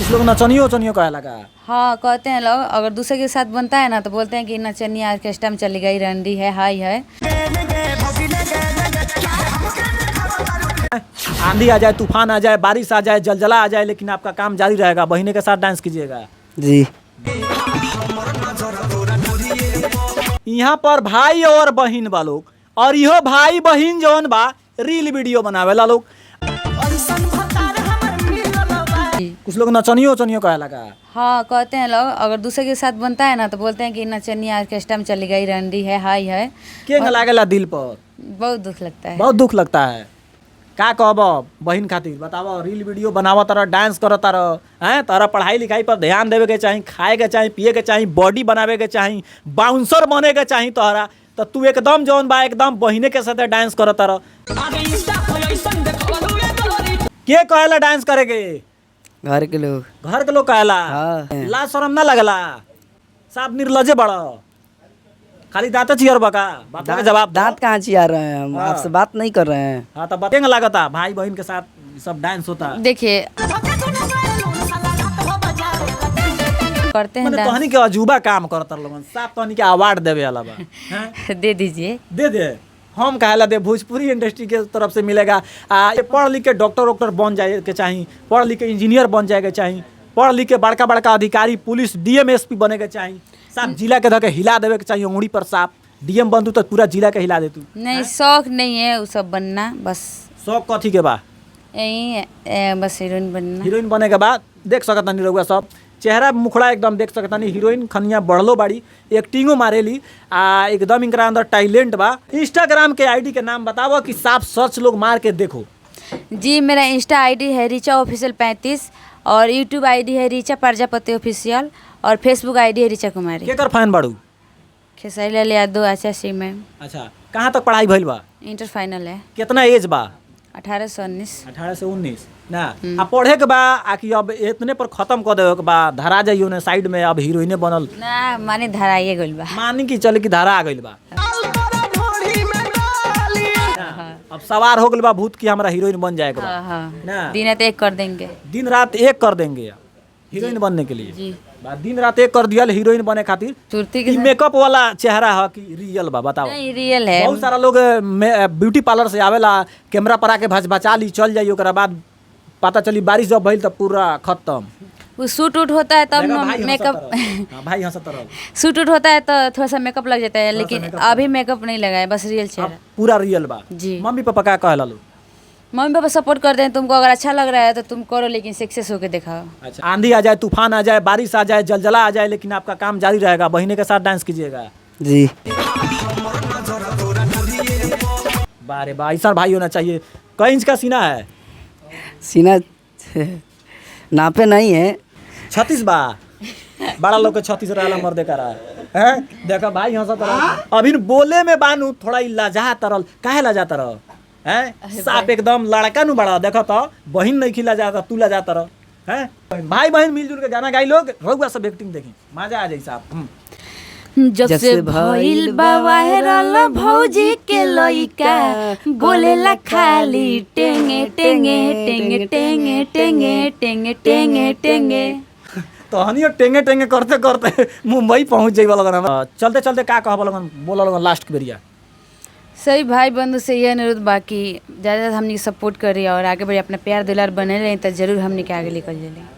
कुछ लोग नचनियो उचनियो कहे लगा। हाँ, कहते हैं लोग, अगर दूसरे के साथ बनता है ना तो बोलते हैं कि नचनिया ऑर्केस्ट्रा में चली गई, रंडी है, हाई है। आंधी आ जाए, तूफान आ जाए, बारिश आ जाए, जलजला आ जाए, लेकिन आपका काम जारी रहेगा। बहिने के साथ डांस कीजिएगा। जी। यहाँ पर भाई और बहिन बा लोग, और इहो भाई बहिन जौन बा रील वीडियो बनावेला लोग। कुछ लोग नचनियो उचनियो कहे लगा। हाँ, कहते हैं लोग, अगर दूसरे के साथ बनता है ना तो बोलते हैं कि नचनिया ऑर्केस्ट्रा में चली गई, रंडी है, हाई है। के लागेला दिल पर? बहुत दुख लगता है। बहुत दुख लगता है। का कहब बहिन खातिर बताब? रील वीडियो बनाव तारा, डांस कर तारा, हैं तारा पढ़ाई लिखाई पर ध्यान देवे के चाही, खाए के चाही, पिए के चाही, बॉडी बनावे के चाही, बाउंसर बने के चाही तोहरा, तो तू एकदम जौन बा एकदम बहिने के साथे डांस कर तारा। के कहेला डांस करे के? घर के लोग। घर के लोग कहेला? हाँ। लाज शरम ना लगला? साफ निर्लजे बड़, खाली दांत चियर बका बात के जवाब दो। दांत कहाँ चिया रहे हैं हम? हाँ। आपसे बात नहीं कर रहे हैं। हाँ, तो बतेंगे लागता भाई बहन के साथ सब डांस होता। देखिए, करते हैं माने डांस। तोहनी के अजूबा काम करत लोगन, साफ तोहनी के अवार्ड देवे वाला बा, हैं? दे दीजिए। दे दे, हम कहेला दे, भोजपुरी इंडस्ट्री के तरफ से मिलेगा। आ ये पढ़ लिख के डॉक्टर वॉक्टर बन जाए के चाही, पढ़ लिख के इंजीनियर बन जाए के चाही, पढ़ लिख के बड़का बड़का अधिकारी, पुलिस, डीएम, एसपी बने के चाही। साफ जिला के धके हिला देवे के चाही उंगली पर। साफ डीएम बनतू तो पूरा जिला के हिला देतू। नहीं, शौक नहीं है वो सब बनना, बस। शौक कथी के बा? यही है, बस हीरोइन बनना। हीरोइन बने के बाद देख सकत नहीं रउआ सब चेहरा मुखड़ा एकदम देख सकत नहीं। हीरोइन खनिया बढ़लो बाड़ी, एक्टिंगो मारेली आ एकदम इनकरा अंदर टैलेंट बा। इंस्टाग्राम के आईडी के नाम बतावो कि साफ सर्च लोग मार के देखो। जी, मेरा इंस्टा आईडी है ऋचा ऑफिशियल 35 और यूट्यूब आईडी है ऋचा प्रजापति ऑफिशियल और फेसबुक आईडी है ऋचा कुमारी। केकर फैन बाड़ू? खेसारी लाल यादव, आशा सिंह मैम। अच्छा, कहाँ तक पढ़ाई भइल बा? इंटर फाइनल है। कितना एज बा? 18 से 19। 18 से 19 ना? आ पढ़े के बा आ कि अब इतने पर खत्म कर देवे के बा, धरा जाइयो ने साइड में, अब हीरोइने बनल? ना, माने धराइए गइल बा। मानी कि चले कि धारा आ गइल बा, अब सवार हो गइल बा भूत की हमरा हीरोइन बन जाए के बा। हाँ हाँ। ना। दिन रात एक कर देंगे। दिन रात एक कर देंगे हीरोइन बनने के लिए। जी। बा दिन रात एक कर दिया हीरोइन बने खातिर। चुरती के ई मेकअप वाला चेहरा है कि रियल बा, बताओ? नहीं, रियल है। बहुत सारा लोग ब्यूटी पार्लर से आवेला, कैमरा पर आके भच बचा ली चल जाई, ओकरा बाद पता चली बारिश जब भइल तब पूरा खत्म। वो सूट उट होता है तब देखा भाई हंसत मेकअप रहल। हाँ, भाई हंसत रहल। सूट उट होता है तो थोड़ा सा मेकअप लग जाता है, लेकिन मेकअप। अभी मेकअप नहीं लगाए, बस रियल अब चेहरा। पूरा रियल बा। जी। मम्मी पापा का कहला लोग? मम्मी पापा सपोर्ट करते हैं, तुमको अगर अच्छा लग रहा है तो तुम करो, लेकिन सक्सेस होके दिखाओ। अच्छा, आंधी आ जाए, तूफान आ जाए, बारिश आ जाए, जलजला आ जाए, लेकिन आपका काम जारी रहेगा। बहिने के साथ डांस कीजिएगा। जी। बारे बा, ऐसा भाई होना चाहिए। कई इंच का सीना है? सीना नापे नहीं है। 36 बा। बड़ा लोग के 36 रहला मर्दे करा हैं। देखो भाई हंसत रह, अभी न बोले में बानू थोड़ा ई लजा तरल, काहे लजा तरल हैं? साफ एकदम लड़का नु बड़ा, देखो तो बहिन नहीं खिला जाता, तू लजा तरल हैं। भाई बहन मिलजुल के गाना गाई लोग, रउआ सब एक्टिंग देखी मजा आ जाई साहब। जब से भइल बा वायरल भौजी के लइका, बोलेला खाली टेंगे टेंगे टेंगे टेंगे टेंगे टेंगे टेंगे टेंगे। तो हनियो टेंगे टेंगे करते करते मुंबई पहुंच जाइबा लगन। हम चलते चलते का कहब लगन, बोला लगन लास्ट के बेरिया? सही भाई बंधु से यह अनुरोध बाकी ज़्यादा हमनी के सपोर्ट करी और आगे बढ़ी, अपना प्यार दुलार बने रही तो जरूर हमनी के आगे निकल जाए।